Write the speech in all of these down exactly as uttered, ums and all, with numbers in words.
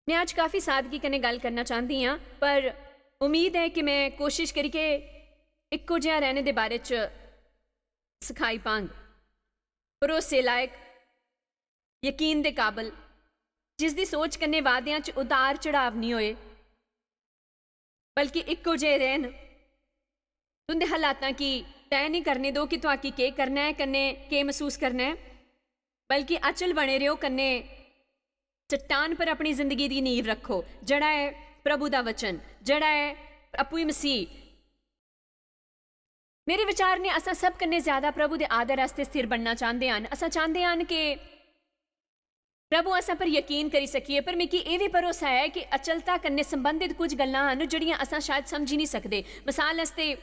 में अज्ज काफी सादगी कन्नै गल्ल करना चांह्दी आं, पर उम्मीद ऐ कि में कोशिश करियै इक्को जेहा रैह्ने दे बारे च सखाई पांग। भरोसे लायक, यकीन दे काबल, जिसदी सोच कन्नै वादेआं च उतार चढ़ाव निं होए, बल्कि इक्को जेह् रैह्न। तुं'दे हालातां गी तय निं करने दो कि तुआकी केह् करना ऐ, कन्नै केह् मसूस करना ऐ, बल्कि अचल बने रेहो, कन्नै चट्टान पर अपनी जिंदगी दी नींव रक्खो, जेह्ड़ा ऐ प्रभु दा वचन, जेह्ड़ा ऐ आपूं ही मसीह। मेरे विचार ने असां सब कन्नै ज्यादा प्रभु दे आदर आस्तै स्थिर बनना चांह्दे हन। असां चांह्दे हन कि प्रभु असां पर यकीन करी सकिए, पर मिगी एह् बी भरोसा ऐ कि अचलता कन्नै संबंधित कुछ गल्लां हन जेह्ड़ियां असां शायद समझी निं सकदे। मसाल आस्तै,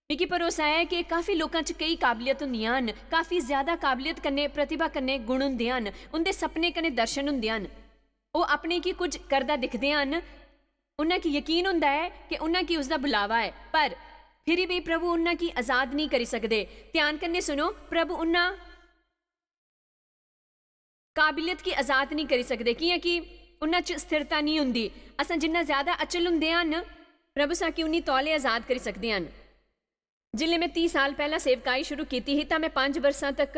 मिगी भरोसा ऐ कि काफी लोकां च केई काबलियत होंदियां हन, काफी ज्यादा काबलियत कन्नै, प्रतिभा कन्नै गुण होंदे हन, उं'दे सपने कन्नै दर्शन होंदे हन। ओह् अपने गी कुछ करदा दिखदे हन, उन्हां गी यकीन होंदा ऐ कि उन्हां गी उसदा बुलावा ऐ, पर फिरी बी प्रभु उन्हां गी आजाद नेईं करी सकदे। ध्यान कन्नै सुनो, प्रभु उन्हां काबलियत गी आजाद नेईं करी सकदे, कि'यां कि उन्हां च स्थिरता नेईं हुंदी। असां जिन्ना ज्यादा अचल हुंदे हन, प्रभु सां कि उन्नी तौले आजाद करी सकदे हन। जिसलै में तीह साल पैह्लां सेवकाई शुरू कीती ही, तां में पंज बरसां तक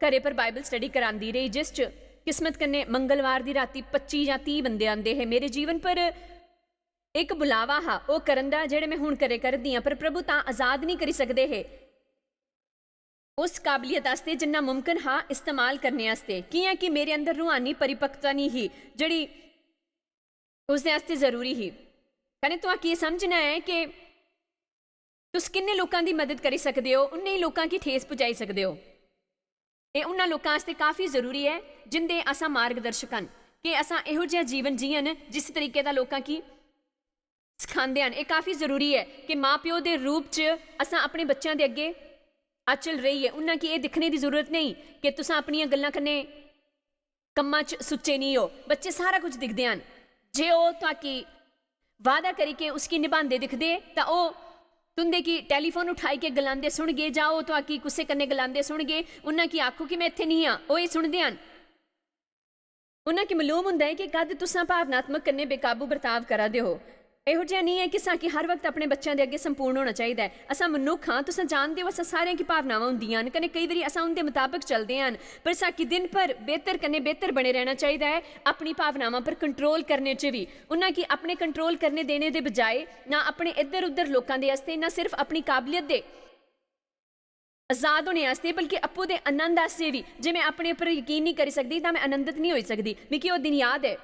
घरै पर बाइबल स्टडी करांदी रेही, जिस च किस्मत कन्नै मंगलवार दी राती पच्ची जां तीह बंदे आंदे हे। मेरे जीवन पर इक बुलावा हा ओह् करन दा, जेह्ड़े में हुन करै करदी आं, पर प्रभु तां आजाद नेईं करी सकदे हे उस काबलियत आस्तै, जिन्ना मुमकन हा इस्तेमाल करने आस्तै, कि'यां कि मेरे अंदर रूहानी परिपक्वता नेईं ही, जेह्ड़ी उसदे आस्तै जरूरी ही। कन्नै तुआकी एह् समझना ऐ कि तुस किन्ने लोकां दी मदद करी सकदे ओ, उन्ने ही लोकां गी ठेस पुजाई सकदे ओ। एह् उन्हां लोकां आस्तै काफी जरूरी ऐ जिंदे असां मार्गदर्शक हन। कि असां एहो जेहा जीवन जीयन जिस तरीके दा लोकां गी सखांदे हन। एह् काफी जरूरी ऐ कि मां प्यो दे रूप च असां अपने बच्चें दे अग्गें अचल रेहियै उन्हां गी एह् दिक्खने दी जरूरत नेईं कि तुसां अपनियां गल्लां कन्नै कम्मां च सुच्चे नेईं ओ। बच्चे सारा कुछ दिखदे हन। जे ओह् तुआकी वादा करी के उसगी निभांदे दिखदे, तां ओह् तुं'दे गी टेलीफोन उठाई के गलांदे सुनगे, जां ओह् तुआकी कुसै कन्नै गलांदे सुनगे, उन्हां गी आखो कि में इत्थै निं आं, ओह् एह् सुनदे हन। उन्हां गी मालूम होंदा ऐ कि कद तुसां भावनात्मक कन्नै बेकाबू बर्ताव करा दे हो। एहो जेहा नेईं ऐ कि सां कि हर वक्त अपने बच्चें दे अग्गें संपूर्ण होना चाहिदा ऐ। असां मनुक्ख आं, तुसां जानदे ओ, असां सारें गी भावनावां होंदियां न, कन्नै केई बारी असां उं'दे मताबक चलदे हन, पर सां कि दिन भर बेहतर कन्नै बेहतर बने रहना चाहिदा ऐ, अपनी भावनावां पर कंट्रोल करने च बी। उन्हां गी अपने कंट्रोल करने देने दे बजाए ना अपने इद्धर उद्धर लोकां दे आस्तै, ना सिर्फ अपनी काबलियत दे आजाद होने आस्तै, बल्कि अप्पू दे आनंद आस्तै बी। जे में अपने उप्पर यकीन नेईं करी सकदी, तां में आनंदत नेईं होई सकदी। मिगी ओह् दिन याद ऐ,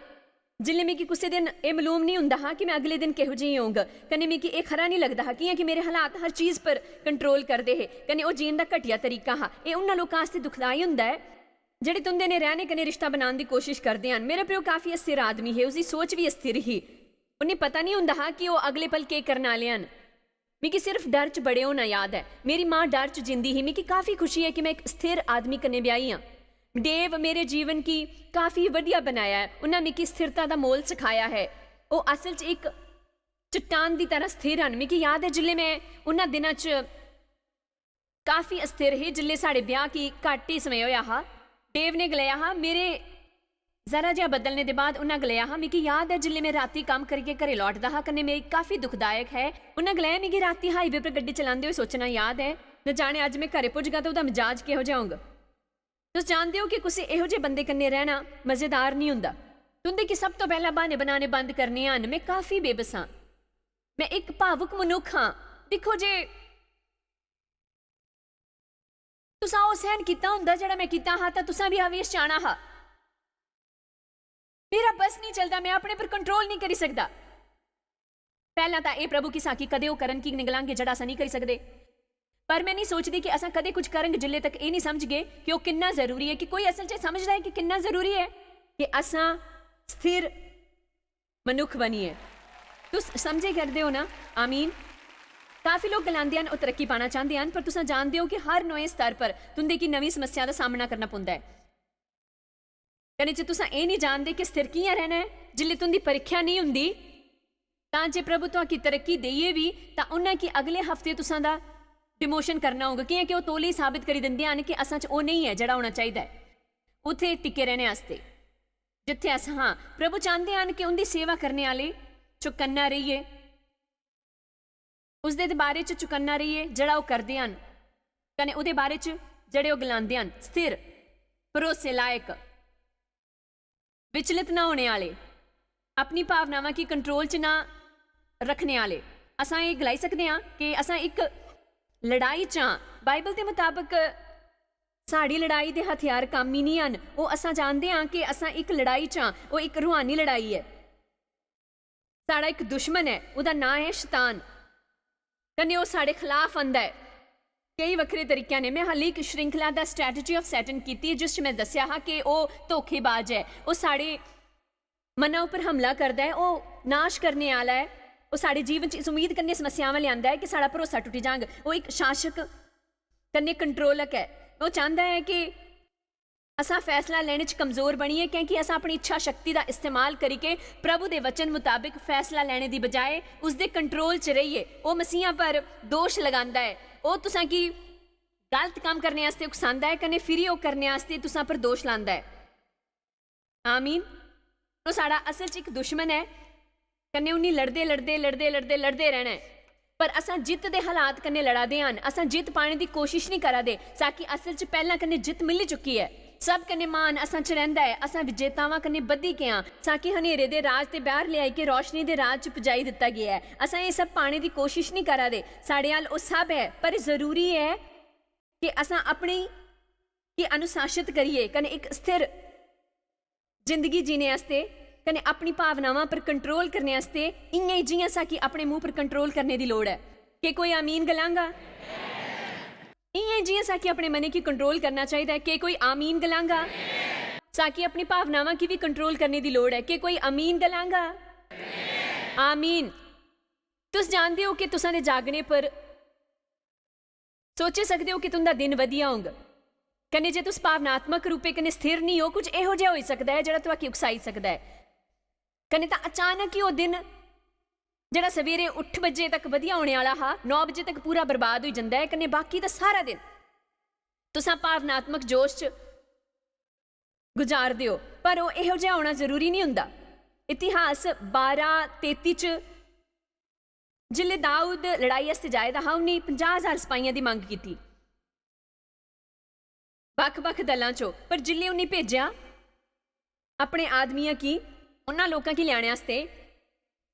जिसलै मिगी कुसै दिन एह् मालूम नेईं होंदा हा कि में अगले दिन किहो जेही होंग। कन्नै मिगी एह् खरा नेईं लगदा हा, कि'यां कि मेरे हालात हर चीज पर कंट्रोल करदे हे। कन्नै ओह् जीन दा घटिया तरीका हा। एह् उन्हां लोकां आस्तै दुखदाई होंदा ऐ, जेह्ड़े तुं'दे नै रैह्ने कन्नै रिश्ता बनाने दी कोशश करदे हन। मेरे प्यो काफी अस्थिर आदमी हे, उसदी सोच बी अस्थिर ही। उ'नें पता नेईं होंदा हा कि ओह् अगले पल केह् करने आह्ले हन। मिगी सिर्फ डर च बड़े होना याद ऐ। मेरी मां डर च जींदी ही। मिगी काफी खुशी ऐ कि में इक स्थिर आदमी कन्नै ब्याही आं। डेव मेरे जीवन गी काफी वधिया बनाया ऐ। उन्नै मिगी स्थिरता दा मोल सखाया ऐ। ओह् असल च इक चट्टान दी तरह स्थिर हन। मिगी याद ऐ, जिसलै में उन्हां दिनां च काफी अस्थिर ही, जिसलै साढ़े ब्याह गी घट्ट ही समें होया हा, डेव ने गलाया हा, मेरे जरा जेहा बदलने दे बाद उन्नै गलाया हा, "मिगी याद ऐ, जिसलै में रातीं कम्म करियै घरै लौटदा हा, कन्नै मेरी काफी दुखदायक है।" उन्नै गलाया, "मिगी रातीं हाईवे पर गड्डी चलांदे होई सोचना याद ऐ, न जाने अज्ज में घरै पुजगा ते ओह्दा मजाज किहो जेहा होंग।" तुस जानदे ओ कि कुसै एहो जेह् बंदे कन्नै रैह्ना मजेदार निं होंदा। तुं'दे गी सब तो पैह्लें ब्हाने बनाने बंद करने हन। में काफी बेबस आं। में इक भावुक मनुक्ख आं। दिक्खो जे तुसां ओह् सैह्न कीता होंदा जेह्ड़ा में कीता हा, तां तुसां बी आवेश च आना हा। मेरा बस निं चलदा, में अपने पर कंट्रोल निं करी सकदा। पैह्लां तां एह् प्रभु कि सां कि कदें ओह् करन कि निं गलांगे जेह्ड़ा असां निं करी सकदे। पर में निं सोचदी कि असां कदें कुछ करंग जिल्ले तक एह् निं समझगे कि ओह् किन्ना जरूरी ऐ, कि कोई असल च समझदा ऐ कि किन्ना जरूरी ऐ कि असां स्थिर मनुक्ख बनिए। तुस समझे करदे ओ ना? आमीन। काफी लोक गलांदे हन, ओह् तरक्की पाना चांह्दे हन, पर तुसां जानदे ओ कि हर नमें स्तर पर तुं'दे गी नमीं समस्या दा सामना करना पौंदा ऐ। कन्नै जे तुसां एह् निं जानदे कि स्थिर कि'यां रैह्ना ऐ, जिसलै तुं'दी परीक्षा निं होंदी, तां जे प्रभु तुआंकी तरक्की देइयै बी, तां उन्नै कि अगले हफ्ते तुसां दा डिमोशन करना होग, कि'यां कि ओह् तौले ही साबित करी दिंदे हन कि असां च ओह् नेईं ऐ जेह्ड़ा होना चाहिदा ऐ उत्थै टिके रैह्ने आस्तै। जित्थै अस हां। प्रभु चांह्दे हन कि उं'दी सेवा करने आह्ले चौकन्ना रेहियै, उसदे बारे च चौकन्ना रेहियै जेह्ड़ा ओह् करदे हन, कन्नै ओह्दे बारे च जेह्ड़े ओह् गलांदे हन, स्थिर, भरोसे लायक, विचलत ना होने आह्ले, अपनी भावनावां गी कंट्रोल च ना रक्खने आह्ले। असां एह् गलाई सकदे आं कि असां इक लड़ाई च आं। बाइबल दे मताबक साढ़ी लड़ाई दे हथियार कामी निं हन। ओह् असां जानदे आं कि असां इक लड़ाई च आं, ओह् इक रूहानी लड़ाई ऐ। साढ़ा इक दुश्मन ऐ, ओह्दा नांऽ ऐ शतान। कन्नै ओह् साढ़े खलाफ आंदा ऐ केई बक्खरे तरीकेआं ने। में हाली इक श्रृंखला दा स्ट्रैटेजी ऑफ सैटन कीती, जिस च में दस्सेआ हा कि ओह् धोखेबाज ऐ, ओह् साढ़े मना उप्पर हमला करदा ऐ, ओह् नाश करने आह्ला ऐ, ओह् साढ़े जीवन च इस उम्मीद कन्नै समस्यावां लेआंदा ऐ कि साढ़ा भरोसा टुटी जाग। ओह् इक शासक कन्नै कंट्रोलक ऐ। ओह् चांह्दा ऐ कि असां फैसला लैने च कमजोर बनियै, क्योंकि असां अपनी इच्छा शक्ति दा इस्तेमाल करियै प्रभु दे वचन मताबक फैसला लैने दी बजाय उसदे कंट्रोल च रेहियै ओह् मसीहां पर दोश लगांदा ऐ। ओह् तुसां गी गलत कम्म करने आस्तै उकसांदा ऐ, कन्नै फिरी ओह् करने आस्तै तुसां पर दोश लांदा ऐ। आमीन। ओह् साढ़ा असल च इक दुश्मन ऐ, कन्नै उन्नी लड़दे, लड़दे, लड़दे, लड़दे, लड़दे रैह्ना ऐ। पर असां जित्त दे हालात कन्नै लड़ा दे हन, असां जित्त पाने दी कोशिश निं करा दे, साकी असल च पैह्लां कन्नै जित्त मिली चुकी ऐ। सब कन्नै म्हान असां च रैंह्दा ऐ, असां विजेतावां कन्नै बधी गे आं, साकी हनेरे दे राज ते बाह्र लेआई के रोशनी दे राज च पजाई दित्ता गेआ ऐ। असां एह् सब पाने दी कोशिश निं करा दे, साढ़े अल ओह् सब ऐ, पर जरूरी ऐ कि असां अपनी गी अनुशासित करियै कन्नै इक स्थिर जिंदगी जीने आस्तै कन्नै अपनी भावनावां पर कंट्रोल करने आस्तै इ'यां ई जि'यां साकी अपने मूंह पर कंट्रोल करने दी लोड़ ऐ। केह् कोई आमीन गलांगा? इ'यां ई जि'यां साकी अपने मनै गी कंट्रोल करना चाहिदा ऐ। केह् कोई आमीन गलांगा? साकी अपनी भावनावां गी बी कंट्रोल करने दी लोड़ ऐ। केह् कोई आमीन गलांगा? आमीन। तुस जानदे ओ कि तुसां दे जागने पर सोची सकदे ओ कि तुं'दा दिन बधिया होंग। कन्नै जे तुस भावनात्मक रूपे कन्नै स्थिर निं ओ, कुछ एहो जेहा होई सकदा ऐ जेह्ड़ा तुआकी उकसाई सकदा ऐ। कन्नै तां अचानक ही ओह् दिन जेह्ड़ा सवेरे उट्ठ बजे तक बधिया होने आह्ला हा, नौ बजे तक पूरा बर्बाद होई जंदा ऐ। कन्नै बाकी दा सारा दिन तुसां भावनात्मक जोश च गुजारदे ओ, पर ओह् एहो जेहा होना जरूरी निं होंदा। इतिहास बारां तेती च जिसलै दाऊद लड़ाई आस्तै जाए दा हा, उन्नी पंजाह् हजार सपाहियां दी मंग कीती बक्ख-बक्ख दलां चों, पर जिसलै उन्नी भेजेआ अपने आदमियां गी, उन्हां लोकां गी ल्याने आस्तै,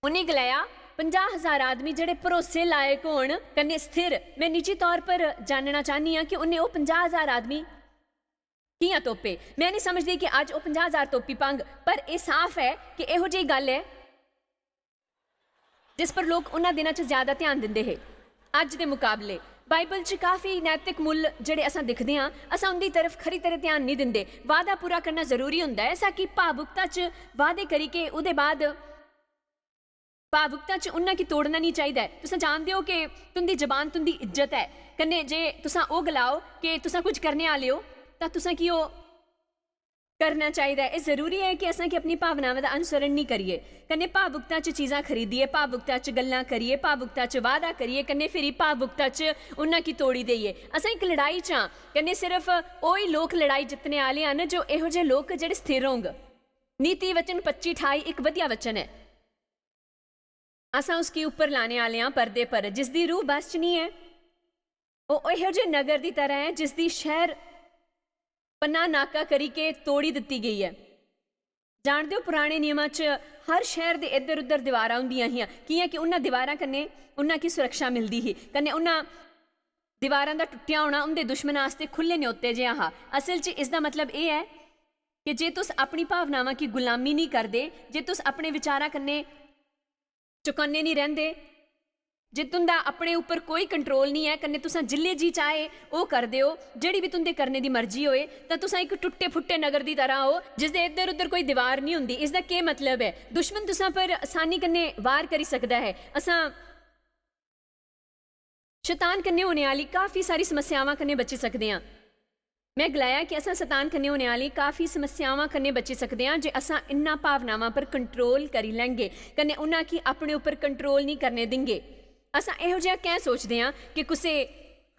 उन्नी गलाया, "पंजाह् हजार आदमी जेह्ड़े भरोसे लायक होन, कन्नै स्थिर।" में निजी तौर पर जानना चाह्न्नी आं कि उन्नै ओह् पंजाह् हजार आदमी कि'यां तोपे। में निं समझदी कि अज्ज ओह् पंजाह् हजार तोपी पांग, पर एह् साफ ऐ कि एहो जेही गल्ल ऐ जिस पर लोक उन्हां दिनां च ज्यादा ध्यान दिंदे हे। अज्ज दे मुकाबले बाइबल च काफी नैतिक मुल्ल जेह्ड़े असां दिखदे आं, असां उं'दी तरफ खरी तरह ध्यान निं दिंदे। वादा पूरा करना जरूरी होंदा ऐ, ऐसा कि भावुकता च वादे करी के ओह्दे बाद भावुकता च उन्हां गी तोड़ना निं चाहिदा ऐ। तुसां जानदे ओ कि तुं'दी जबान तुं'दी इज्जत ऐ, कन्नै जे तुसां ओह् गलाओ कि तुसां कुछ करने आह्ले ओ, तां तुसां गी ओह् करना चाहिदा ऐ। एह् जरूरी ऐ कि असां गी अपनी भावनाएं दा अनुसरण निं करिए, कन्नै भावुकता च चीजां खरीदिए, भावुकता च गल्लां करिए, भावुकता च वादा करिए, कन्नै फिरी भावुकता च उन्हां गी तोड़ी देइए। असां इक लड़ाई च आं, कन्नै सिर्फ ओही लोक लड़ाई जित्तने आह्ले हन जो एहो जेह् लोक जेह्ड़े स्थिर होंग। नीति वचन पच्ची ठाई इक बधिया वचन ऐ। असां उसगी उप्पर लाने आह्ले आं पर्दे पर, जिसदी रूह बस च निं ऐ। ओह् एहो जेह् नगर दी तरह ऐ, जिसदी शैह्र पनाह नाका करी के तोड़ी दित्ती गेई ऐ। जानदे ओ, पुराने नियमां च हर शैह्र दे इद्धर-उद्धर दीवारां होंदियां हियां, कि'यां कि उन्हां दीवारां कन्नै उन्हां गी सुरक्षा मिलदी ही, कन्नै उन्हां दीवारां दा टुट्टेआ होना उं'दे दुश्मन आस्तै खु'ल्ले न्योते जेहा हा। असल च इसदा मतलब एह् ऐ कि जे तुस अपनी भावनावां गी गुलामी निं करदे, जे तुस अपने विचारां कन्नै चौकन्ने निं रैंह्दे, जे तुं'दा अपने उप्पर कोई कंट्रोल निं ऐ, कन्नै तुसां जिल्लै जी चाहे ओह् करदे ओ, जेह्ड़ी बी तुं'दे करने दी मर्जी होए, तां तुसां इक टुट्टे-फुट्टे नगर दी तरह ओ, जिसदे इद्धर-उद्धर कोई दीवार निं होंदी। इसदा केह् मतलब ऐ? दुश्मन तुसां पर असानी कन्नै वार करी सकदा ऐ। असां शतान कन्नै होने आह्ली काफी सारी समस्यावां कन्नै बची सकदे आं। में गलाया कि असां शतान कन्नै होने आह्ली काफी समस्यावां कन्नै बची सकदे आं जे असां इन्हां भावनावां पर कंट्रोल करी लैंगे, कन्नै उन्हां गी अपने उप्पर कंट्रोल निं करने देंगे। असां एहो जेहा कैं सोचदे आं कि कुसै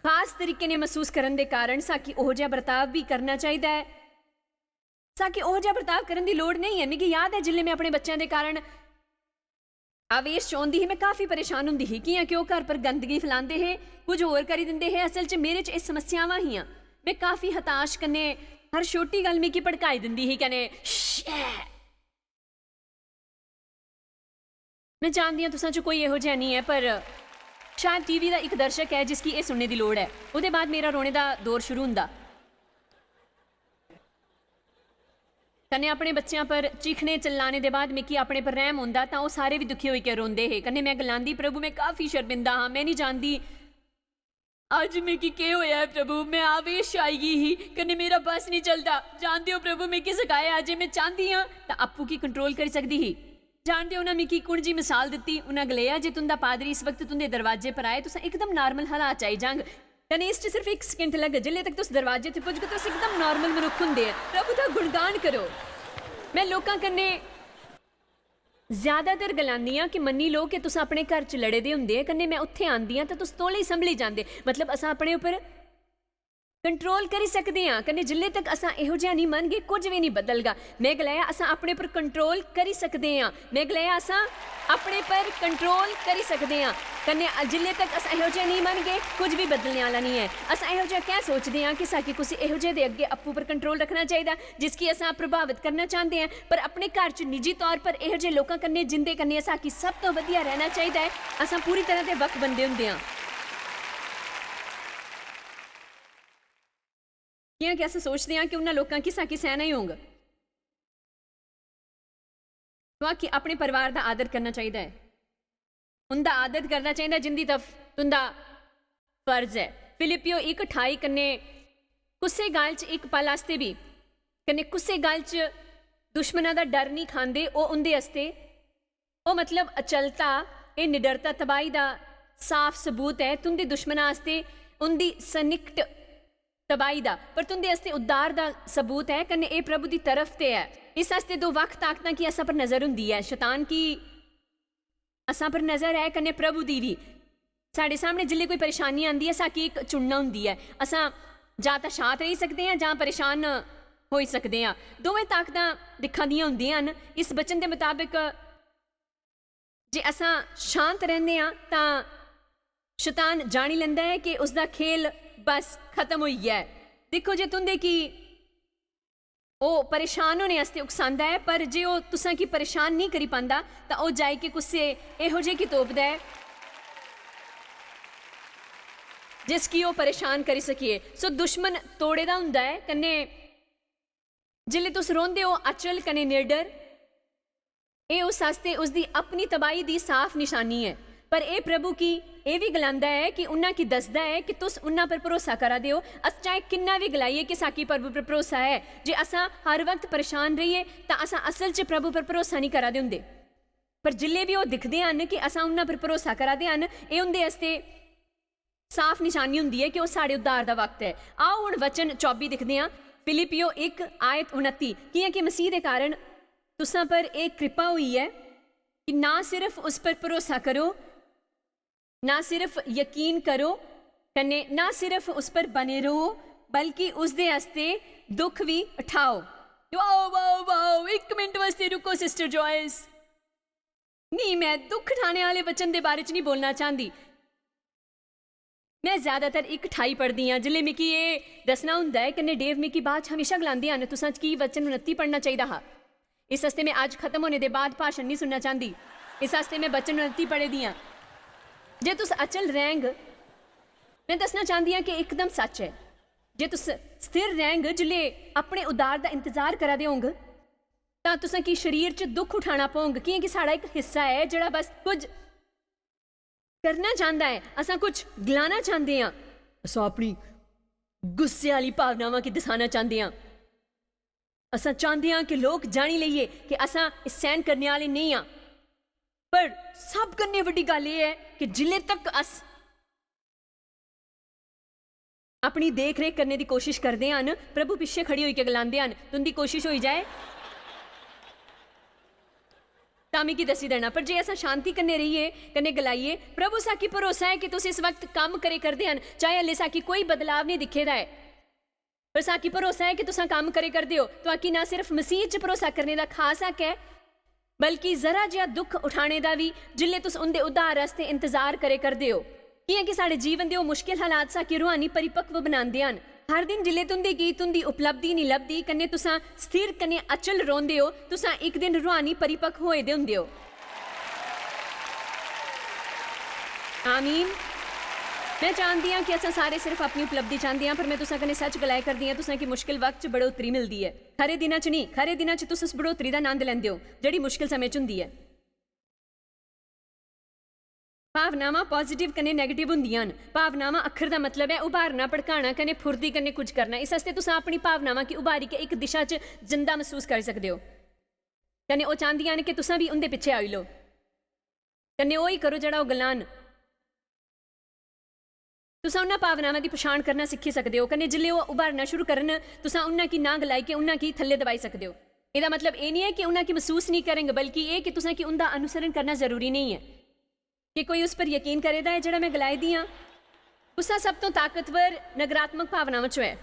खास तरीके ने मसूस करन दे कारण साकी ओहो जेहा बर्ताव बी करना चाहिदा ऐ? साकी ओहो जेहा बर्ताव करन दी लोड़ नेईं ऐ। मिगी याद ऐ, जिसलै में अपने बच्चें दे कारण आवेश च औंदी ही, में काफी परेशान होंदी ही, कि'यां कि ओह् घर पर गंदगी फैलांदे हे, कुछ होर करी दिंदे हे। असल च मेरे च एह् समस्यावां हियां। में काफी हताश कन्नै हर छोटी गल्ल मिगी भड़काई दिंदी ही, कन्नै "श्शश।" में जानदी आं, तुसां च कोई एहो जेहा निं ऐ, पर शायद टीवी दा इक दर्शक ऐ जिसगी एह् सुनने दी लोड़ ऐ। ओह्दे बाद मेरा रोने दा दौर शुरू होंदा। कन्नै अपने बच्चें पर चीखने चिल्लाने दे बाद मिगी अपने पर रैह्म औंदा, तां ओह् सारे बी दुखी होई के रोंदे हे। कन्नै में गलांदी, "प्रभु, में काफी शर्मिंदा हा, में निं जानदी, अज्ज मिगी केह् होया ऐ प्रभु, में आवेश च आई गेई ही, कन्नै मेरा बस निं चलदा। जानदे ओ प्रभु, मिगी सखाया जे में चांह्दी आं तां आपूं गी कंट्रोल करी सकदी ही। जानदे ओ ना, मिगी कुण जी मिसाल दित्ती? उ'नें गलाया जे तुं'दा पादरी इस वक्त तुं'दे दरवाजे पर आए, तुसें इकदम नार्मल हालात च आई जांग। कन्नै इस च सिर्फ इक सकिंट लग्ग, जिल्ले तक तुस दरवाजे ते पुजगे, तुस इकदम नार्मल मनुक्ख हुंदे। प्रभु दा गुणगान करो।" में लोकां कन्नै ज्यादातर गलांदी आं कि मन्नी लो कि तुस अपने घर च लड़े दे हुंदे, कन्नै में उत्थै आंदी आं तां तुस तौले ही संभली जांदे। मतलब, असां अपने उप्पर कंट्रोल करी सकदे आं, कन्नै जिल्ले तक असां एहो जेहा निं मनगे, कुछ बी निं बदलगा। में गलाया, "असां अपने उप्पर कंट्रोल करी सकदे आं।" में गलाया, "असां अपने पर कंट्रोल करी सकदे आं।" कन्नै अ-, जिल्ले तक असां एहो जेहा निं मनगे, कुछ बी बदलने आह्ला निं ऐ। असां एहो जेहा कैं सोचदे आं कि साकी कुसै एहो जेहे दे अग्गें आपूं पर कंट्रोल रक्खना चाहिदा, जिसगी असां प्रभावत करना चांह्दे आं, पर अपने घर च निजी तौर पर एहो जेहे लोकां कन्नै, जिंदे कन्नै असां गी सब तों बधिया रैह्ना चाहिदा ऐ, असां पूरी तरह दे बक्ख बंदे हुंदे आं। कि'यां कि अस सोचदे आं कि उन्हां लोकां गी सां गी सैह्ना ही होंग। तुआं गी अपने परिवार दा आदर करना चाहिदा ऐ, उं'दा आदर करना चाहिदा, जिं'दी तरफ तुं'दा फर्ज ऐ। फिलिपियो इक अठाई कन्नै कुसै गल्ल च इक पल आस्तै बी, कन्नै कुसै गल्ल च दुश्मना दा डर निं खांदे, ओह् उं'दे आस्तै, ओह् मतलब अचलता, एह् निडरता तबाही दा साफ सबूत ऐ। तुं'दे दुश्मना आस्तै उं'दी सनिकट तबाही दा, पर तुं'दे आस्तै उद्धार दा सबूत ऐ, कन्नै एह् प्रभु दी तरफ ते ऐ। इस आस्तै दो वक्ख ताकतां गी असां पर नजर हुंदी ऐ, शैतान गी असां पर नजर ऐ, कन्नै प्रभु दी बी। साढ़े सामने जिल्लै कोई परेशानी आंदी ऐ, साकी इक चुनना हुंदी ऐ, असां जां तां शांत रेही सकदे आं जां परेशान होई सकदे आं। दोवें ताकतां दिक्खा दियां हुंदियां न। इस वचन दे मताबक जे असां शांत रैंह्दे आं तां शैतान जाणी लैंदा ऐ कि उसदा खेल बस खत्म होई गेआ ऐ। दिक्खो, जे तुं'दे गी ओह् परेशान होने आस्तै उकसांदा ऐ, पर जे ओह् तुसां गी परेशान नेईं करी पांदा, तां ओह् जाई के कुसै एहो जेह् गी तोपदा ऐ, जिस गी ओह् परेशान करी सकिये। सो दुश्मन तोड़े दा हुंदा ऐ, कन्नै जिसलै तुस रौंह्दे ओ अचल कन्नै निडर, एह् उस आस्तै उसदी अपनी तबाही दी साफ नशानी ऐ। पर एह् प्रभु गी एह् बी गलांदा ऐ कि उन्हां गी दसदा ऐ कि तुस उन्हां पर भरोसा करा दे ओ। अस चाहे किन्ना बी गलाइए कि साकी प्रभु पर भरोसा ऐ, जे असां हर वक्त परेशान रहिए, तां असां असल च प्रभु पर भरोसा निं करा दे हुंदे। पर जिल्लै बी ओह् दिखदे हन कि असां उन्हां पर भरोसा करा दे हन, एह् उं'दे आस्तै साफ नशानी हुंदी ऐ कि ओह् साढ़े उद्धार दा वक्त ऐ। आओ, हुन वचन चौबी दिखदे आं, फिलिपियो इक आयत उनत्ती। कि'यां कि मसीह दे कारण तुसां पर एह् कृपा होई ऐ कि ना सिर्फ उस पर भरोसा करो, ना सिर्फ यकीन करो, कन्नै ना सिर्फ उस पर बने रहो, बल्कि उसदे आस्तै दुख भी उठाओ। वाओ, वाओ, वाओ, इक मिनट वास्तै रुको, सिस्टर जॉयस। नहीं, मैं दुख उठाने आह्ले वचन दे बारे च नहीं बोलना चांह्दी। मैं ज्यादातर इक अठाई पढ़दी आं। जिसलै मिगी एह् दस्सना हुंदा ऐ, कन्नै डेव मिगी बाद च हमेशा गलांदे हन, "तुसां च की वचन उनत्ती पढ़ना चाहिदा हा?" इस आस्तै मैं अज्ज खत्म होने दे बाद भाशन नहीं सुनना चांह्दी। इस आस्तै मैं वचन उनत्ती पढ़े दी आं। जे तुस अचल रैंह्ग, मैं दस्सना चांह्दी आं कि इकदम सच ऐ। जे तुस स्थिर रैंह्ग, जिसलै अपने उद्धार दा इंतजार करा दे होंग, तां तुसें गी शरीर च दुख उठाना पौंग, कि'यां कि साढ़ा इक हिस्सा ऐ जेह्ड़ा बस कुछ करना चांह्दा ऐ। असां कुछ गलाना चांह्दे आं, असां अपनी गुस्से आह्ली भावनावां गी दसाना चांह्दे आं, असां चांह्दे आं कि लोक जाणी लेइये कि असां एह् सैह्न करने आह्ले नेईं आं। पर सब कन्नै बड्डी गल्ल एह् ऐ कि जिल्लै तक अस अपनी देख रेख करने दी कोशिश करदे हन, प्रभु पिच्छे खड़ी होई के गलांदे हन, "तुंदी कोशिश होई जाए तां मिगी दस्सी देना।" पर जे असां शांति कन्नै रहिए, कन्नै गलाइए, "प्रभु, साकी भरोसा ऐ कि तुस इस वक्त कम्म करे करदे हन, चाहे हल्ले साकी कोई बदलाव नहीं दिक्खे दा ऐ।" पर साकी भरोसा ऐ कि तुसां कम्म करे करदे ओ। तुआकी ना सिर्फ मसीह च भरोसा करने दा खास हक ऐ, बल्कि जरा जिहा दुख उठाने दा बी, जिल्ले तुस उंदे उद्धार आस्तै इंतजार करे करदे ओ। कियां कि साढ़े जीवन दे ओह मुश्किल हालात साकी रूहानी परिपक्व बनांदे हन। हर दिन जिल्ले तुंदे गी तुंदी उपलब्धि निं लभदी, कन्नै तुसां स्थिर कन्नै अचल रौंह्दे ओ, तुसां इक दिन रूहानी परिपक्व होए दे हुंदे ओ। आमीन। मैं चांह्दी आं कि असां सारे सिर्फ अपनी उपलब्धि चांह्दे आं, पर मैं तुसां कन्नै सच गलाए करदी आं, तुसां गी मुश्किल वक्त च बढ़ोतरी मिलदी ऐ। खरे दिनां च नेईं, खरे दिनां च तुस उस बढ़ोतरी दा आनंद लैंदे ओ, जेह्ड़ी मुश्किल समें च हुंदी ऐ। भावनावां positive कन्नै negative हुंदियां न। भावनावां अक्खर दा मतलब ऐ उभारना, भड़काना कन्नै फुर्ती कन्नै कुछ करना। इस आस्तै तुसां अपनी भावनावां गी उभारी के इक दिशा च जंदा मसूस करी सकदे ओ। कन्नै ओह् चांह्दियां न कि तुसां बी उं'दे पिच्छे आई लो। कन्नै ओह् ही करो जेह्ड़ा ओह् गलान। तुसां उन्हां भावनावां दी पछाण करना सिक्खी सकदे ओ। कन्नै जिसलै ओह् उभारना शुरू करन, तुसां उन्हां गी ना गलाई के उन्हां गी थल्ले दबाई सकदे ओ। एह्दा मतलब एह् निं ऐ कि उन्हां गी मसूस निं करङ, बल्कि एह् कि तुसां गी उं'दा अनुसरण करना जरूरी नेईं ऐ। कि कोई उस पर यकीन करे दा ऐ जेह्ड़ा में गलाई दी आं? गुस्सा सब तों ताकतवर नकारात्मक भावनावां चों ऐ।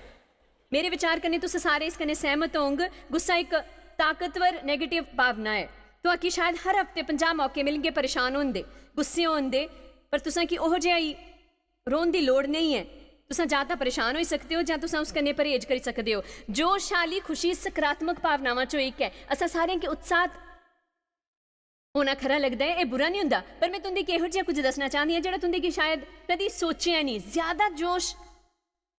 मेरे विचार कन्नै तुस सारे इस कन्नै सैह्मत होंग, गुस्सा इक ताकतवर negative भावना ऐ। तुआकी शायद हर हफ्ते पंजाह् मौके मिलगे परेशान होन दे, गुस्से होन दे, पर तुसां गी ओहो जेहा ही रौह्न दी लोड़ नेईं ऐ। तुसां जां तां परेशान होई सकदे ओ जां तुसां उस कन्नै परहेज करी सकदे ओ। जोशशाली खुशी सकारात्मक भावनावां चों इक ऐ। असां सारें गी उत्साहत होना खरा लगदा ऐ, एह् बुरा निं होंदा, पर में तुं'दे गी एहो जेहा कुछ दस्सना चाह्न्नी आं जेह्ड़ा तुं'दे गी शायद कदी सोचेआ निं। ज्यादा जोश,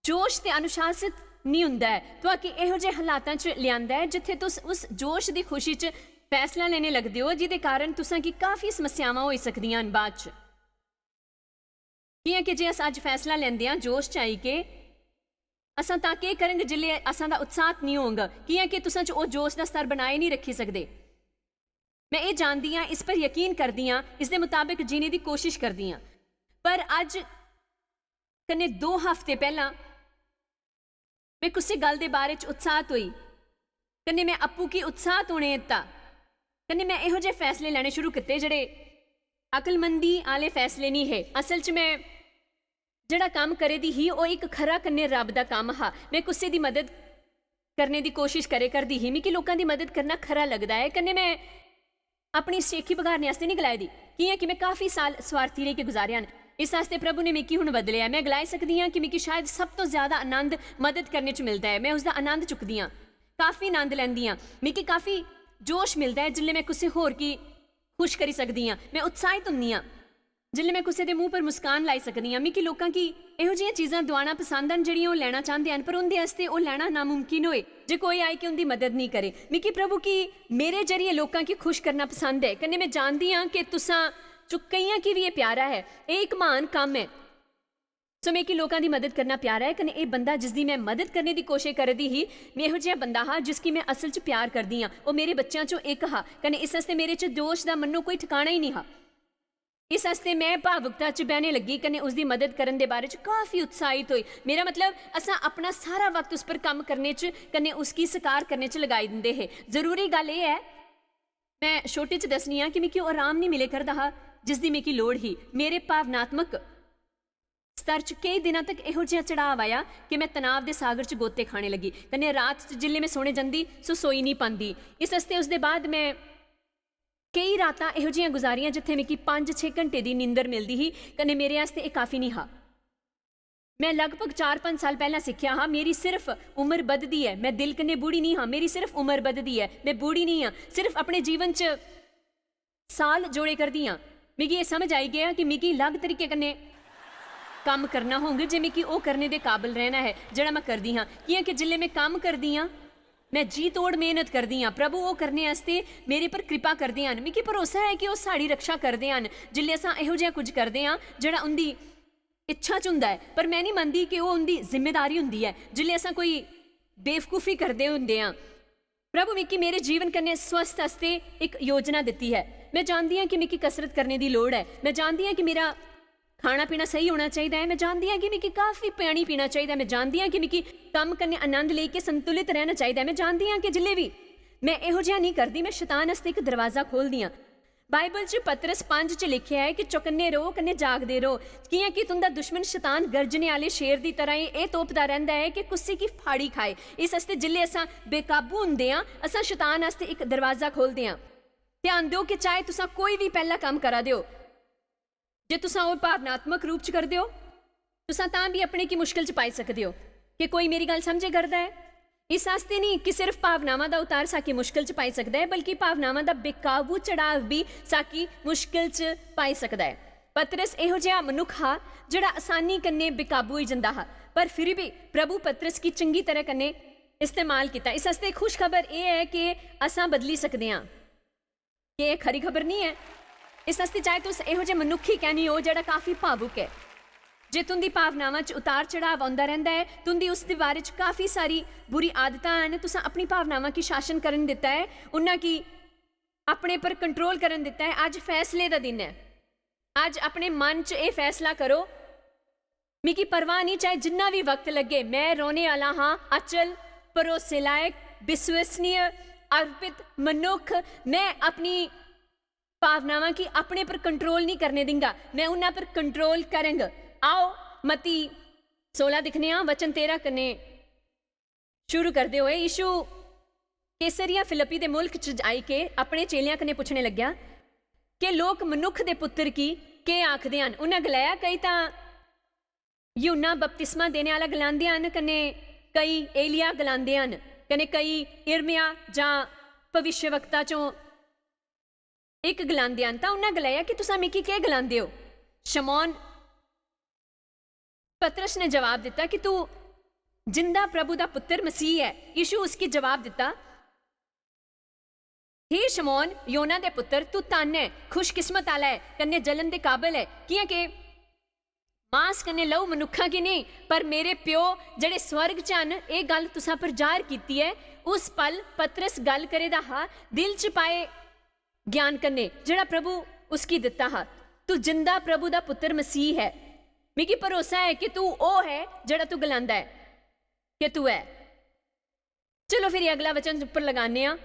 जोश ते अनुशासित निं होंदा ऐ। तुआकी एहो जेह् हालातां च लेआंदा ऐ जित्थै तुस उस जोश दी खुशी च फैसला लैने लगदे ओ, जेह्दे कारण तुसां गी काफी समस्यावां होई सकदियां न बाद च। कि'यां कि जे अस अज्ज फैसला लैंदे आं जोश च आई के, असां तां केह् करंग जिसलै असां दा उत्साहत निं होंग? कि'यां कि तुसां च ओह् जोश दा स्तर बनाए निं रक्खी सकदे। में एह् जानदी आं, इस पर यकीन करदी आं, इसदे मताबक जीने दी कोशश करदी आं। पर अज्ज कन्नै दो हफ्ते पैह्लां में कुसै गल्ल दे बारे च उत्साहत होई, कन्नै में अप्पू गी उत्साहत होने दित्ता, कन्नै में एहो जेह् फैसले लैने शुरू कीते जेह्ड़े अकलमंदी आह्ले फैसले निं हे। असल च में जेह्ड़ा कम्म करे दी ही, ओह् इक खरा कन्नै रब दा कम्म हा। में कुसै दी मदद करने दी कोशश करे करदी ही। मिगी लोकां दी मदद करना खरा लगदा ऐ, कन्नै में अपनी शेखी बघारने आस्तै निं गलाई दी, कि'यां कि में काफी साल स्वार्थी रेही के गुजारेआ न। इस आस्तै प्रभु ने मिगी हुन बदलेआ ऐ। में गलाई सकदी आं कि मिगी शायद सब तों ज्यादा आनंद मदद करने च मिलदा ऐ। में उसदा आनंद चुकदी आं, काफी आनंद लैंदी आं। मिगी काफी जोश मिलदा ऐ जिसलै में कुसै होर गी खुश करी सकदी आं। में उत्साहित होन्नी आं जिसलै में कुसै दे मूंह पर मुस्कान लाई सकदी आं। मिगी लोकां गी एहो जिहियां चीजां दुआना पसंद न जेह्ड़ियां ओह् लैना चांह्दे न, पर उं'दे आस्तै ओह् लैना नामुमकिन होए जे कोई आए कि उं'दी मदद नेईं करे। मिगी प्रभु गी मेरे जरिए लोकां गी खुश करना पसंद ऐ। कन्नै में जानदी आं कि तुसां च केइयां गी बी एह् प्यारा ऐ। एह् इक म्हान कम्म ऐ। सो मिगी लोकां दी मदद करना प्यारा ऐ। कन्नै एह् बंदा जिसदी में मदद करने दी कोशश करा दी ही, में एहो जेहा बंदा हा जिसगी में असल च प्यार करदी आं। ओह् मेरे बच्चेआं चों इक हा। कन्नै इस आस्तै मेरे च जोश दा मन्नो कोई ठकाना ही निं हा। इस आस्तै में भावुकता च बहने लग्गी, कन्नै उसदी मदद करन दे बारे च काफी उत्साहित होई। मेरा मतलब, असां अपना सारा वक्त उस पर कम्म करने च, कन्नै उसगी सकार करने च लगाई दिंदे हे। जरूरी गल्ल एह् ऐ, में छोटे च दस्सनी आं कि मिगी ओह् आराम निं मिले करदा हा जिसदी मिगी लोड़ ही। मेरे भावनात्मक स्तर च केई दिनां तक एहो जेहा चढ़ाव आया कि में तनाव दे सागर च गोते खाने लगी। कन्नै रात च जिसलै में सोने जंदी, सो सोई निं पांदी। इस आस्तै उसदे बाद में केई रातां एहो जिहियां गुजारियां जित्थै मिगी पंज छे घंटे दी नींदर मिलदी ही, कन्नै मेरे आस्तै एह् काफी निं हा। में लगभग चार पंज साल पैह्लां सिक्खेआ हा, मेरी सिर्फ उम्र बधदी ऐ। में दिल कन्नै बूढ़ी निं हा, मेरी सिर्फ उम्र बधदी ऐ। में बूढ़ी निं आं, सिर्फ अपने जीवन च साल जोड़े करदी आं। मिगी एह् समझ आई गेआ कि मिगी अलग तरीके कन्नै कम्म करना होंग जे मिगी ओह् करने दे काबल रैह्ना ऐ जेह्ड़ा में करदी आं। कि'यां कि जिसलै में कम्म करदी आं, में जी तोड़ मेह्नत करदी आं। प्रभु ओह् करने आस्तै मेरे पर कृपा करदे हन। मिगी भरोसा ऐ कि ओह् साढ़ी रक्षा करदे हन जिसलै असां एहो जेहा कुछ करदे आं जेह्ड़ा उं'दी इच्छा च होंदा ऐ। पर में निं मनदी कि ओह् उं'दी जिम्मेदारी होंदी ऐ जिसलै असां कोई बेवकूफी करदे होंदे आं। प्रभु मिगी मेरे जीवन कन्नै स्वस्थ आस्तै इक योजना दित्ती ऐ। में जानदी आं कि मिगी कसरत करने दी लोड़ ऐ। में जानदी आं कि मेरा खाना पीना स्हेई होना चाहिदा ऐ। में जानदी आं कि मिगी काफी पानी पीना चाहिदा ऐ। में जानदी आं कि मिगी कम्म कन्नै आनंद लेइयै संतुलित रैह्ना चाहिदा ऐ। में जानदी आं कि जिसलै बी में एहो जेहा नेईं करदी, में शैतान आस्तै इक दरवाजा खोह्लदी आं। बाइबल च पतरस पंज च लिखेआ ऐ कि चौकन्ने र'वो कन्नै जागदे र'वो, कि'यां कि तुं'दा दुश्मन शैतान गर्जने आह्ले शेर दी तरह एह्, एह् तोपदा रैंह्दा ऐ कि कुसी गी फाड़ी खाए। इस आस्तै जिसलै असां बेकाबू होंदे आं, असां शैतान आस्तै इक दरवाजा खोलदे आं। ध्यान देओ कि चाहे तुसां कोई बी पैह्ला कम्म करा दे ओ, जे तुसां ओह् भावनात्मक रूप च करदे ओ, तुसां तां बी अपने गी मुश्किल च पाई सकदे ओ। कि कोई मेरी गल्ल समझे करदा ऐ? इस आस्तै नेईं कि सिर्फ भावनावां दा उतार साकी मुश्किल च पाई सकदा ऐ, बल्कि भावनावां दा बेकाबू चढ़ाव बी साकी मुश्किल च पाई सकदा ऐ। पतरस एहो जेहा मनुक्ख हा जेह्ड़ा असानी कन्नै बेकाबू होई जंदा हा, पर फिर बी प्रभु पतरस गी चंगी तरह कन्नै इस्तेमाल कीता। इस आस्तै खुशखबर एह् ऐ कि असां बदली सकदे आं। केह् एह् खरी खबर निं ऐ? इस आस्तै चाहे तुस एहो जे मनुक्खी कैनी हो जेह्ड़ा काफी भावुक ऐ, जे तुं'दी भावनावां च उतार चढ़ाव औंदा रैंह्दा ऐ, तुं'दी उस दे बारे च काफी सारी बुरी आदतां हैन, तुसां अपनी भावनावां गी शासन करन दित्ता ऐ, उन्ना गी अपने पर कंट्रोल करन दित्ता ऐ। अज्ज फैसले दा दिन ऐ। अज्ज अपने मन च एह् फैसला करो, मिगी परवाह निं चाहे जिन्ना बी वक्त लग्गे, में रौह्ने आह्ला हां अचल, भरोसे लायक, विश्वसनीय, अर्पित मनुक्ख। में अपनी भावनावां गी अपने पर कंट्रोल निं करने दिंगा, में उन्ना पर कंट्रोल करंग। आओ, मती सोलां दिक्खने आं, वचन तेरां कन्नै शुरू करदे होए यीशु कैसरिया फिलिप्पी दे मुल्ख च आई के अपने चेलेआं कन्नै पुच्छने लग्गेआ कि लोक मनुक्ख दे पुत्तर गी केह् आखदे हन। उन्नै गलाया, "कई तां यूहन्ना बपतिस्मा देने आह्ला गलांदे हन, कन्नै कई एलिया गलांदे हन, कन्नै कई यिर्मयाह जां भविष्यवक्ता चों इक गलांदे हन।" तां उन्नै गलाया कि, "तुसां मिगी केह् गलांदे ओ?" शमौन पतरस ने जवाब दित्ता कि, "तू जिंदा प्रभु दा पुत्तर मसीह ऐ।" यीशु उसगी जवाब दित्ता, "हे शमौन, योना दे पुत्तर, तू धन्न ऐ, खुशकिस्मत आह्ला ऐ, कन्नै जलन दे काबल ऐ, कि'यां के मांस कन्नै लहू मनुक्खा गी नेईं, पर मेरे प्यो जेह्ड़े स्वर्ग च हन, एह् गल्ल तुसां पर जाह्र कीती ऐ।" उस पल पतरस गल्ल करे दा हा, दिल च पाए ज्ञान कन्नै, जेह्ड़ा प्रभु उसगी दित्ता हा। "तू जिंदा प्रभु दा पुत्तर मसीह ऐ। मिगी भरोसा ऐ कि तू ओह् ऐ जेह्ड़ा तू गलांदा ऐ कि तू ऐ।" चलो फिर अगला वचन उप्पर लगाने आं।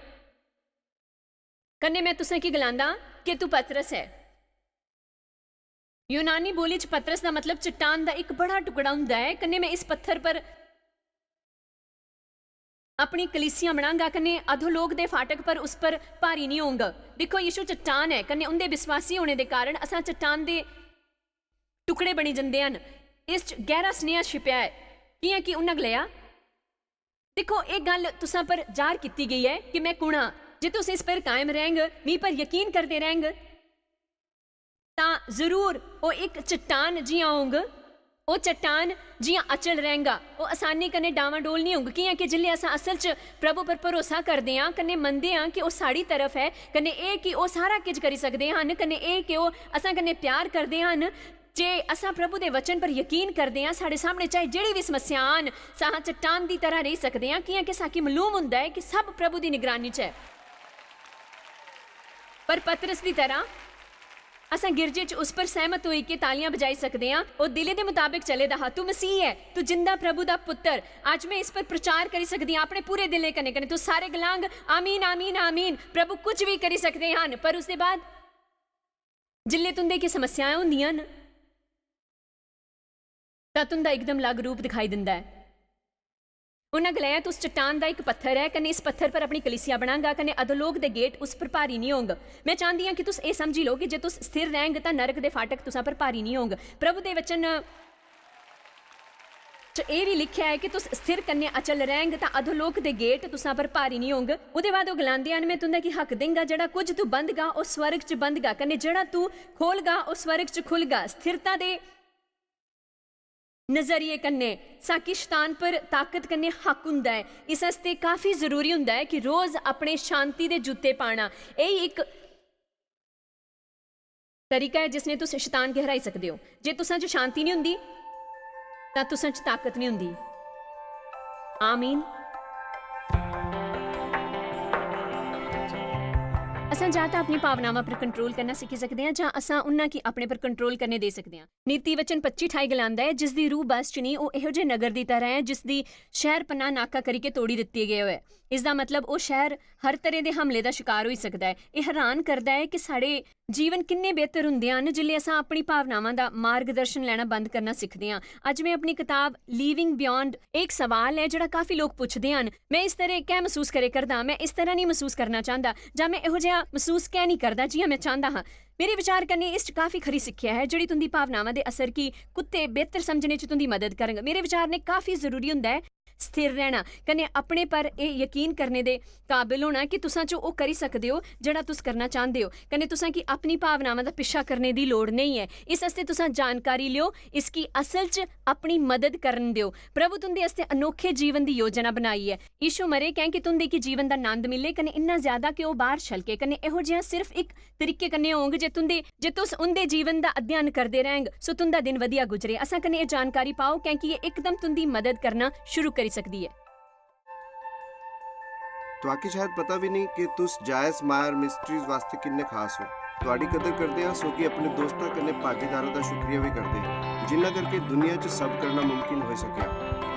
"कन्नै में तुसें गी गलांदा कि तू पतरस ऐ।" यूनानी बोली च पतरस दा मतलब चट्टान दा इक बड़ा टुकड़ा हुंदा ऐ। "कन्नै में इस पत्थर पर अपनी कलीसिया बनांगा, कन्नै अधोलोक दे फाटक पर उस पर भारी निं होंग।" दिक्खो, यीशु चट्टान ऐ, कन्नै उं'दे विश्वासी होने दे कारण असां चट्टान दे टुकड़े बनी जंदे हन। इस च गैह्रा सनेहा छिपेआ ऐ, कि'यां कि उन्नै गलाया, "दिक्खो, एह् गल्ल तुसां पर जाह्र कीती गेई ऐ कि में कु'न आं। जे तुस इस पर कायम रैंह्ग, मी पर यकीन करदे रैंह्ग, तां जरूर ओह् इक चट्टान जि'यां होंग, ओह् चट्टान जि'यां अचल रैंह्गा, ओह् असानी कन्नै डावांडोल निं होंग।" कि'यां कि जिसलै असां असल च प्रभु पर भरोसा करदे आं, कन्नै मनदे आं कि ओह् साढ़ी तरफ ऐ, कन्नै एह् कि ओह् सारा किश करी सकदे हन, कन्नै एह् कि ओह् असां कन्नै प्यार करदे हन, जे असां प्रभु दे वचन पर यकीन करदे आं, साढ़े सामने चाहे जेह्ड़ी बी समस्या आन, असां चट्टान दी तरह रेही सकदे आं, कि'यां कि साकी मालूम हुंदा ऐ कि सब प्रभु दी निगरानी च ऐ। पर पतरस दी तरह असां गिरजे च उस पर सैह्मत होई के तालियां बजाई सकदे आं। ओह् दिलै दे मताबक चले दा हा, "तू मसीह ऐ, तू जिंदा प्रभु दा पुत्तर।" अज्ज में इस पर प्रचार करी सकदी आं अपने पूरे दिलै कन्नै, कन्नै तुस सारे गलांग, "आमीन, आमीन, आमीन।" प्रभु कुछ भी करी सकदे हन, पर उसदे बाद जिसलै तुं'दे च समस्यां होंदियां न, तां तुं'दा इकदम अलग रूप दिखाई दिंदा ऐ। उन्नै गलाया, "तुस चट्टान दा इक पत्थर ऐ, कन्नै इस पत्थर पर अपनी कलीसिया बनांगा, कन्नै अधोलोक दे गेट उस पर भारी निं होंग।" में चांह्दी आं कि तुस एह् समझी लैओ कि जे तुस स्थिर रैंह्ग, तां नरक दे फाटक तुसां पर भारी निं होंग। प्रभु दे वचन च एह् बी लिखेआ ऐ कि तुस स्थिर कन्नै अचल रैंह्ग, तां अधोलोक दे गेट तुसां पर भारी निं होंग। ओह्दे बाद ओह् गलांदे हन, "में तुं'दा गी हक देंगा, जेह्ड़ा कुछ तू बंधगा, ओह् स्वर्ग च बंधगा, कन्नै जेह्ड़ा तू खोलगा, ओह् स्वर्ग च खुलगा।" स्थिरता दे नजरिए कन्नै साकी शैतान पर ताकत कन्नै हक हुंदा ऐ। इस आस्तै काफी जरूरी हुंदा ऐ कि रोज अपने शांति दे जूते पाना। एही इक तरीका ऐ जिसने तुस शैतान गी हराई सकदे ओ। जे तुसां च शांति निं हुंदी, तां तुसां च ताकत निं हुंदी। आमीन। असां जां तां अपनी भावनावां पर कंट्रोल करना सिक्खी सकदे आं, जां असां उन्हां गी अपने पर कंट्रोल करने देई सकदे आं। नीति वचन पच्ची अठाई गलांदा ऐ, "जिस दी रूह बस च नेईं, ओह् एहो जे नगर दी तरह ऐ, जिस दी शैह्र पनाह नाका करियै तोड़ी दित्ती गेई होऐ।" इसदा मतलब, ओह् शैह्र हर तरह दे हमले दा शकार होई सकदा ऐ। एह् हैरान करदा ऐ कि साढ़े जीवन किन्ने बेहतर हुंदे हन, जिसलै असां अपनी भावनावां दा मार्गदर्शन लैना बंद करना सिक्खदे आं। अज्ज में अपनी कताब Living Beyond, एक सवाल ऐ जेह्ड़ा काफी लोक पुछदे हन, "में इस तरह कैं मसूस करे करदा आं? में इस तरह नेईं मसूस करना चांह्दा, जां में एहो जेहा मसूस कैं नेईं करदा जि'यां में चांह्दा हा?" मेरे विचार कन्नै इस च काफी खरी सिक्खेआ ऐ, जेह्ड़ी तुं'दी भावनावां दे असर गी कुत्ते बेहतर समझने च तुं'दी मदद करग। मेरे विचार ने काफी जरूरी हुंदा ऐ स्थिर रहना, कन्नै अपने पर एह् यकीन करने दे काबिल होना कि तुसां च ओह् करी सकदे ओ जेह्ड़ा तुस करना चांह्दे ओ, कन्नै तुसां गी अपनी भावनावां दा पिच्छा करने दी लोड़ नेईं ऐ। इस आस्तै तुसां जानकारी लियो, इसगी असल च अपनी मदद करन देओ। प्रभु तुं'दे आस्तै अनोखे जीवन दी योजना बनाई ऐ। यीशु मरे कैं कि तुं'दे गी जीवन दा नंद मिले, कन्नै इन्ना ज्यादा कि ओह् बाह्र छलके, कन्नै एहो जेहा सिर्फ इक तरीके कन्नै होंग जे तुं'दे, जे तुस उं'दे जीवन दा अध्ययन करदे रैंह्ग, सो तुं'दा दिन वधिया गुजरे। असां कन्नै एह् जानकारी पाओ, कैंकि एह् इकदम तुं'दी मदद करना शुरू करी सकदी ऐ। तुआकी शायद पता भी नहीं कि तुस जायस मायर मिस्ट्रीज वास्ते किन्ने खास हो। तुआडी कदर करदे आं, सो कि अपने दोस्तां कन्नै भागीदारां दा शुक्रिया भी करदे, जिन्ना करके दुनिया च सब करना मुमकिन होई सकेआ।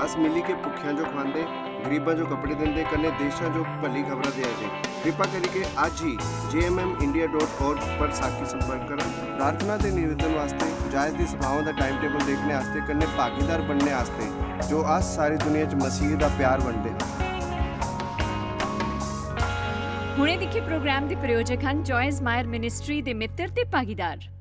अस मिली के भुक्खेआं जो खवांदे, गरीबां जो कपड़े दिंदे, कन्नै देशां जो भली खबरां देआ दे। कृपा करियै अज्ज ही J M M India dot org पर साकी संपर्क करो। प्रार्थना ते निवेदन वास्ते, जायस दी सभाओं दा टाइम टेबल देखने आस्ते, कन्नै भागीदार बनने आस्ते, जो अस सारी दुनिया च मसीह दा प्यार बंडदे हां। हुणे दिक्खे प्रोग्राम दे प्रायोजक हन जॉयस मायर मिनिस्ट्री दे मित्र ते भागीदार।